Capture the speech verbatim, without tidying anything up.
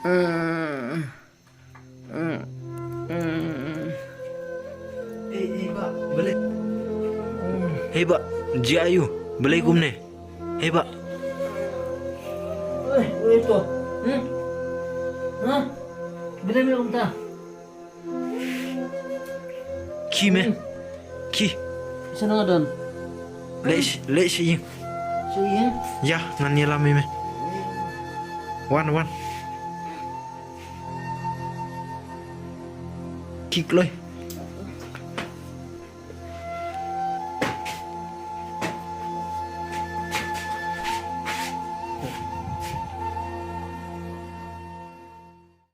Hei, hei, ba, balei? Hei, ba, jia aïu? Balei kumne? Hei, ba. Oi, oi, to. Hmm? Ha? Balei me kumta? Ki me. Ki. Sano don. Leh, leh shi ing. Shi ing? Ya, ngan ïalam ïa me. Wan, wan. Ki kloi.